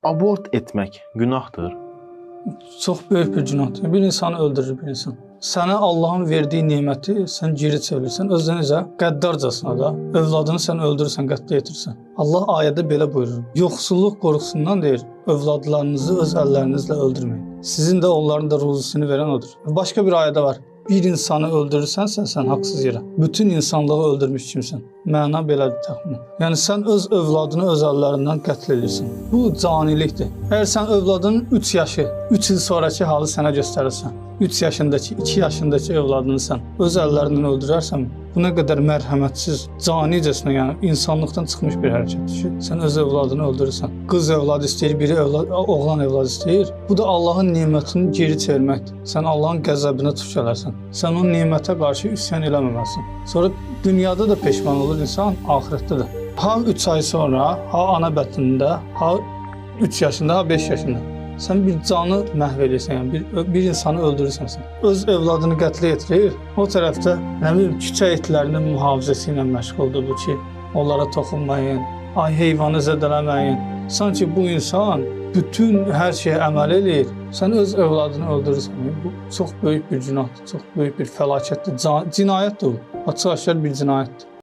Abort etmək günahdır. Çox böyük bir günahdır. Bir insanı öldürür bir insan. Sənə Allahın verdiyi neməti sən geri çevirirsən. Özünə necə? Qəddarcasına da övladını sən öldürürsən, qətlə yetirirsən. Allah ayədə belə buyurur. Yoxsulluq qorxusundan deyir, övladlarınızı öz əllərinizlə öldürməyin. Sizin də onların da ruzusunu verən odur. Başqa bir ayədə var. Bir insanı öldürürsənsə sən haqsız yerə, bütün insanlığı öldürmüş kimsən. Məna belədir təxminən. Yəni sən öz övladını öz əllərindən qətl edirsən. Bu canilikdir. Əgər sən övladının 3 yaşı, 3 il sonrakı halı sənə göstərirsən, 3 yaşındakı, 2 yaşındakı övladını sən öz əllərindən öldürərsən, bu nə qədər mərhəmətsiz, canicəsinə, yəni insanlıqdan çıxmış bir hərəkətdir ki, sən öz övladını öldürürsən. Qız övladı istəyir, biri övlad, oğlan övladı istəyir. Bu da Allahın nemətini geri çevirməkdir. Sən Allahın qəzəbinə tuş gələrsən. Sən o nemətə qarşı üsyan eləməməlisən. Sonra dünyada da peşman olur insan, axirətdə də. Ha 3 ay sonra, ha ana bətnində, ha 3 yaşında, ha 5 yaşında. Sən bir canı məhv edirsən, yəni bir insanı öldürürsən sən. Öz övladını qətlə yetirir. O tərəfdə nə bilim küçə itlərinin mühafizəsi ilə məşğuldur bu ki, onlara toxunmayın, ay heyvanı zədələməyin. Sanki bu insan bütün hər şeyə əməl eləyir. Sən öz övladını öldürürsən. Yəni, bu çox böyük bir günahdır, çox böyük bir fəlakətdir, cinayətdir bu. Açıq-aşkar bir cinayətdir.